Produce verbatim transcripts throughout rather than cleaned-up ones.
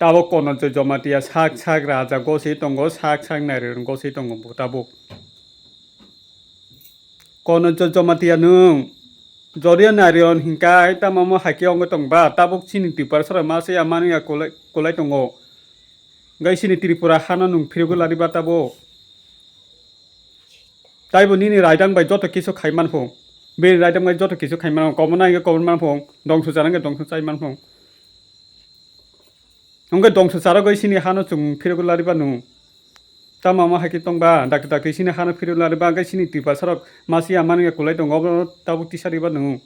Tabuk Kono Joy Jamatia sak sak raja gosi tongo, sak sak Narion gosi tongo bo tabuk. Kono Joy Jamatia nwng, jodio Narion hinkai tamo mo haikhe wngwi tongba, tabuk chini Tiprasarok ma se ya manu ya kulai, kulai tongo. Gai chini Tripura hano nwng phirigwi lariba tabuk. Taibo nini raidang bai joto kisu khai manphung. Bini raidang bai joto kisu khai manphung. Kobona hingke kobon manphung. Dongso chana hingke dongso chai manphung. Hingke dongso charogoi sini hano chwng phirogwi lariba nung. Tamo ma haikhe tongba, dakti dakti sini hano phirogwi lariba, hingke sini Tiprasarok masiya mani kulai tongo, obo tabuk tisariba nung.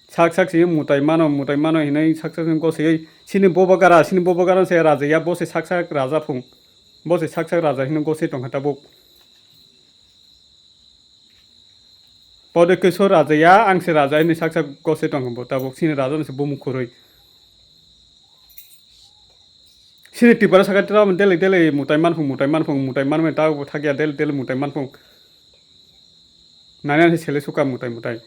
Sak sak se mutai mano, mutai mano hinui sak sak se gosui. Sini bobo gara, sini bobo gara se raja ya, bo se sak sak raja phung. Bo se sak sak raja hinui gosui tongkha tabuk. Pode Kishore raja ya, ang se raja hinui sak sak gosui tongkha bo tabuk. Sini raja no se bumung khurui. Sini Tripura saka tira dele dele mutai manphung, mutai manphung, mutai manmani tabuk thakya dele dele mutai manphung. Nani ani sele suka mutai mutai.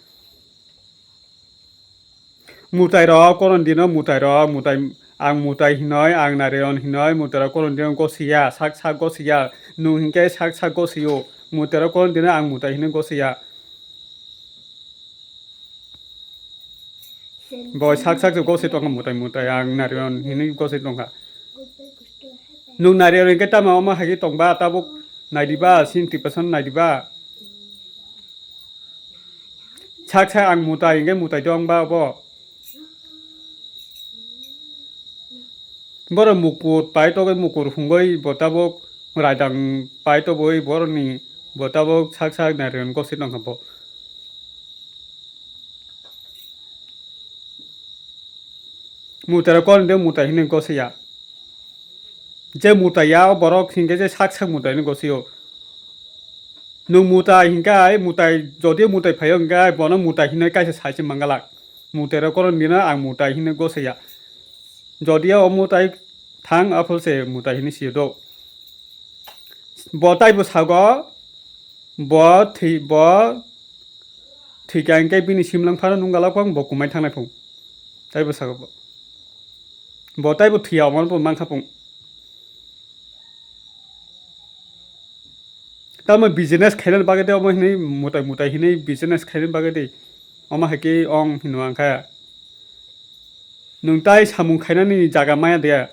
Mutai rok koron dino mutai rok mutai ang mutai hinoi ang Narion hinoi mutai rok koron dino gosiya sak sak gosiya nung hinkhe sak sak gosiyo mutai rok koron dino ang mutai hinoi gosiya. Bo sak sak gosi tongkha mutai mutai ang Narion hinoi gosi tongkha. Nung Narion hinkhe tamo omo haikhe tongba tabuk naidiba sin tipason naidiba. Sak sak ang mutai hingke mutai dong ba bo. Borok mukur pai togoi mukur hungoi bo tabok raidang pai toboi boroni bo tabok sak sak narion gosi tongkha bo. Mutai rok koron de mutai hinui gosi ya. Je mutai ya, o borok hinkhe je sak sak mutai hinui gosi o. Nwng mutai hinkhe ai mutai, jodi mutai phaio hinkhe ai bono mutai hinui kaisa sai se mangalak. Mutai rok koron dino ang mutai hinui gosi ya. Jodi o mutai thang aphol se mutai hinui sio do. Bo taibo sago, bo thwi, bo thwikha hinkhe bini simlang phano nunggalak phang bo kumai thangnai phung. Taibo sago bo. Bo taibo thwiya omo bo mankha phung. Tamo business khainani bagwi de omo hinui mutai mutai hinui business khainani bagwi de. Omo hai khe ong hino ang kha. Nwng tai samung khainani jaga maya de.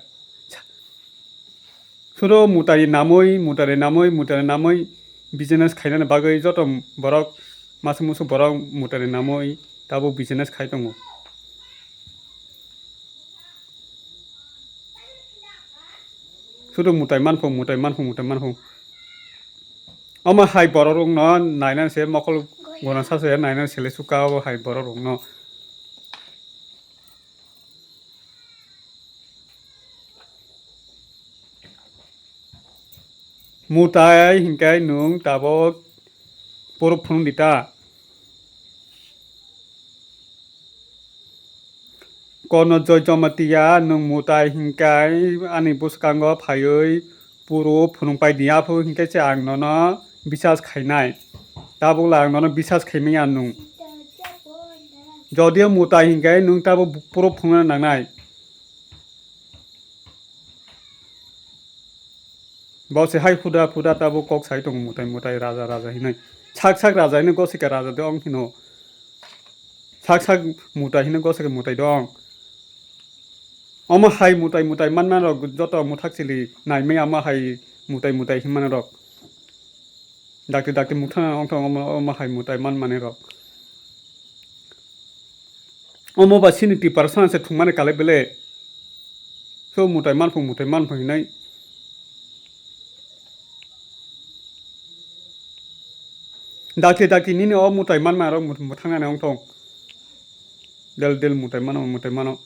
Suro mutai namoi, mutai namoi, mutai namoi business khainani bagwi joto borok masa musu borok mutai namoi tabuk business khai tongo. Suro mutai manphung, mutai manphung, mutai manphung. Omo hai borok rokno nainani se mokol gona sa se nainani sele suka obo hai borok rokno. Mutai hinkhe nwng tabok puro phunuk di ta. Kono Joy Jamatia nwng mutai hinkhe ani bwskango phaiwi puro phunuk pai di, aphuru hinkhe se ang nono bisas khainai. Tabukla ang nono bisas khaimanya nwng. Jodio mutai hinkhe nwng tabuk puro phunukna nangnai. Bo se hai huda huda tabuk kok sai tongo mutai mutai raja raja hinui. Sak sak raja hinui gosika raja de ong hino. Sak sak mutai hinui gosika mutai dong. Omo hai mutai mutai manma rok joto muthak chili naimai omo hai mutai mutai hinmani rok. Dakti dakti muthana ongthong omo, omo hai mutai manmani rok. Omo ba sini tipar sana se thwngmani kalai bele. So mutai manphung, mutai manphung hinai. Dakti dakti nini o mutai manma rok mut-, muthangnani ongthong. Del del mutai mano, mutai mano.